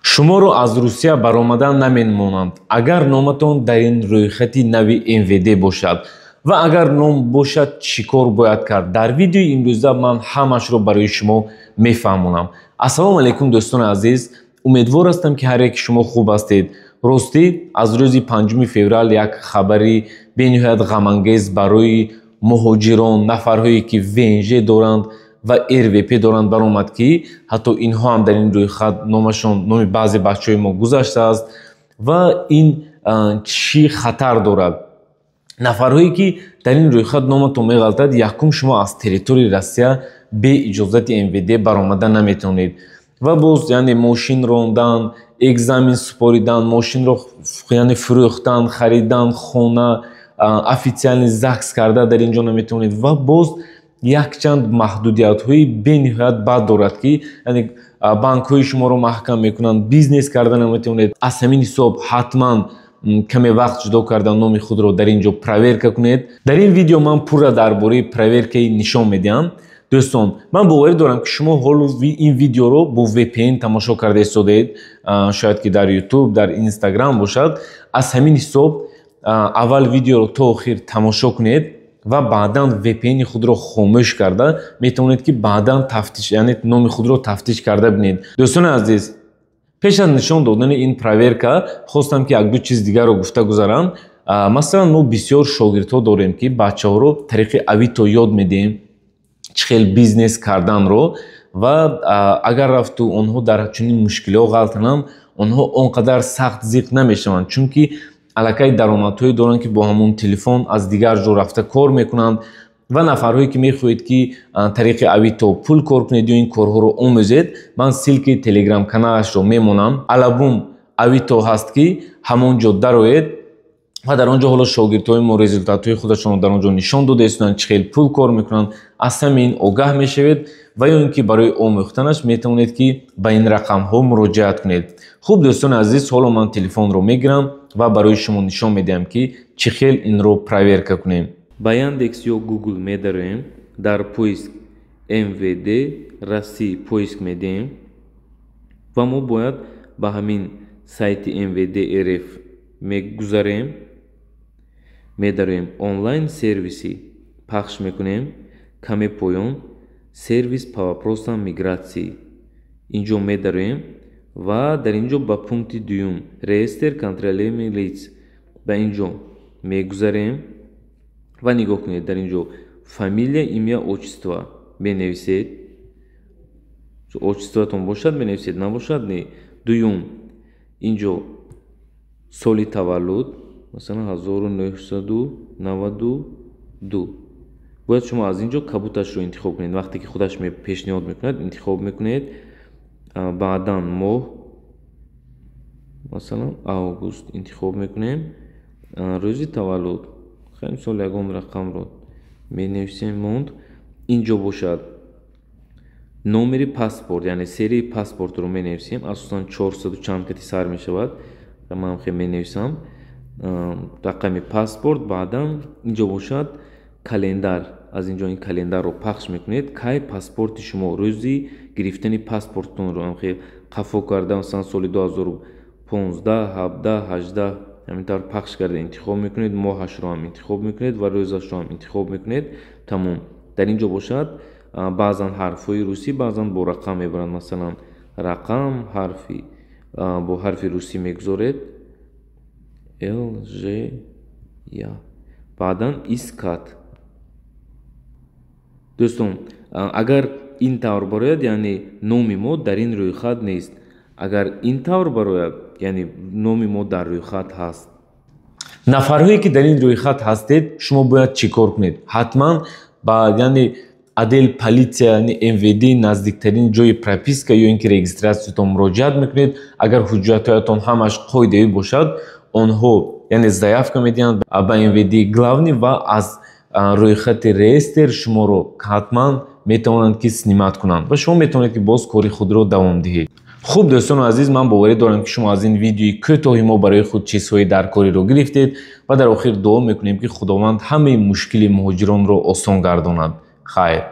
Шуморо аз Русия баромадан намемонанд, агар номатон дар ин рӯйхати нави МВД бошад. Ва агар ном бошад, чӣ кор бояд кард? Дар видеои имрӯза ман ҳамашро барои шумо мефаҳмонам. Ассалому алайкум, дӯстони азиз, умедвор ҳастам, ки ҳар яки шумо хуб ҳастед. Ростӣ, аз рӯзи 5 феврал як хабари бениҳоят ғамангез барои муҳоҷирон, нафарҳое ки ВНЖ доранд ва РВП доранд, баромад, ки ҳатто инҳо ҳам дар ин рӯйхат номашон, номи баъзе бачаҳои мо гузаштааст. Ва ин чӣ хатар дорад? Нафарҳое ки дар ин рӯйхат номатон меғалтад, якум, шумо аз территорияи Россия бе иҷозати МВД баромада наметавонед. Ва боз, яъне, мошин рондан, экзамен супоридан, мошинро, яъне, фурӯхтан, харидан, хона, официальный ЗАГС карда дар ин ҷо наметавонед. Ва боз якчанд маҳдудиятҳои бениҳоят бад дорад, ки, яъне, банкҳои шуморо маҳкам мекунанд, бизнес карда наметавонед. Аз ҳамин ҳисоб ҳатман каме вақт ҷудо карда номи худро дар ин ҷо проверка кунед. Дар ин видео ман пурра дар бораи проверкаи нишон медиҳам. Дӯстон, ман боварӣ дорам, ки шумо ҳоло ин видеоро бо VPN тамошо карда истодаед, шояд ки дар YouTube, дар Instagram бошад. Аз ҳамин ҳисоб аввал видеоро то охир тамошо кунед ва баъдан VPN худро хомӯш карда метавонед, ки баъдан тафтиш, яъне номи худро тафтиш карда бинед. Дӯстони азиз, пеш аз нишон додани ин проверка хостам, ки якду чиз дигарро гуфта гузарам. Масалан, мо бисёр шогирдҳо дорем, ки бачаҳоро тариқи Авито ёд медиҳем чӣ хел бизнес карданро. Ва агар рафту онҳо дар чунин мушкилиҳо ғалтананд, онҳо он қадар сахт зиқ намешаванд, чунки аллакай даромадҳое доранд, ки бо ҳамон телефон аз дигар ҷо рафта кор мекунанд. Ва нафарҳое ки мехоҳед, ки тариқи Авито пул кор кунед ё ин корҳоро омӯзед, ман ссылкаи телеграм каналашро мемонам. Алабум Авито ҳаст, ки ҳамон ҷо дароед ва дар он ҷо ҳоло шогирдҳои мо результатҳои худашонро дар он ҷо нишон дода истоданд, чӣ хел пул кор мекунанд. Аз ҳамин огаҳ мешавед ва ё ин ки барои омӯхтанаш метавонед, ки ба ин рақамҳо муроҷиат кунед. Хуб, дӯстони азиз, ҳоло ман телефонро мегирам ва барои шумо нишон медиҳам, ки чӣ хел инро проверка кунем. Ба Яндекс ё Гугл медароем, дар поиск МВД России поиск медиҳем ва мо бояд ба ҳамин сайти МВД РФ мегузарем. Медароем, онлайн сервисы пахш мекунем, каме поён, сервис по вопросам миграции, инҷо медароем ва дар ин ҷо ба пункти дуюм, реестр контролируемых лиц, ба ин ҷо мегузарем. Ва нигоҳ кунед, дар ин ҷо фамилия, имя, отчество менависед. Отчествоатон бошад, менависед, набошад, не. Дуюм, ин ҷо соли таваллуд, масалан, 1992. Бояд шумо аз ин ҷо кабуташро интихоб кунед. Вақте ки худаш пешниҳод мекунад, интихоб мекунед. Баъдан моҳ, масалан, август интихоб мекунем. Рӯзи таваллуд, хеле мисол, ягон рақамро менависем, монд. Ин ҷо бошад номери паспорт, яъне серияи паспортро менависем. Асосан чорсаду чанд кати сар мешавад, ман хел менависам рақами паспорт. Баъдан ин ҷо бошад календар. Аз ин ҷо ин календарро пахш мекунед, кай паспорти шумо, рӯзи гирифтани паспорттонро хел қафо карда, масалан, соли 2015, 17, 18, ҳамин тавр пахш карда интихоб мекунед. Моҳашро ҳам интихоб мекунед ва рӯзашро ҳам интихоб мекунед. Тамом. Дар ин ҷо бошад баъзан ҳарфҳои русӣ, баъзан бо рақам мебаранд. Масалан, рақам, ҳарфи бо ҳарфи русӣ мегузоред, л ж я, баъдан искать. Дӯстон, агар ин тавр барояд, яъне номи мо дар ин рӯйхат нест. Агар ин тавр барояд, яъне номи мо дар рӯйхат ҳаст. Нафарҳое ки дар ин рӯйхат ҳастед, шумо бояд чӣ кор кунед? Ҳатман ба, яъне, отдел полиция, яъне МВД наздиктарин ҷои прописка ё ин ки регистратсиятон муроҷиат мекунед. Агар ҳуҷҷатҳоятон ҳамаш қоидаӣ бошад, онҳо, яъне, заявка медиҳанд ба МВД главный ва аз рӯйхати реестр шуморо ҳатман метавонанд, ки снимать кунанд ва шумо метавонед, ки боз кори худро давом диҳед. Хуб, дӯстону азиз, ман боварӣ дорам, ки шумо аз ин видеои кӯтоҳи мо барои худ чизҳои даркориро гирифтед. Ва дар охир дуо мекунем, ки Худованд ҳамаи мушкили муҳоҷиронро осон гардонад. Хайр.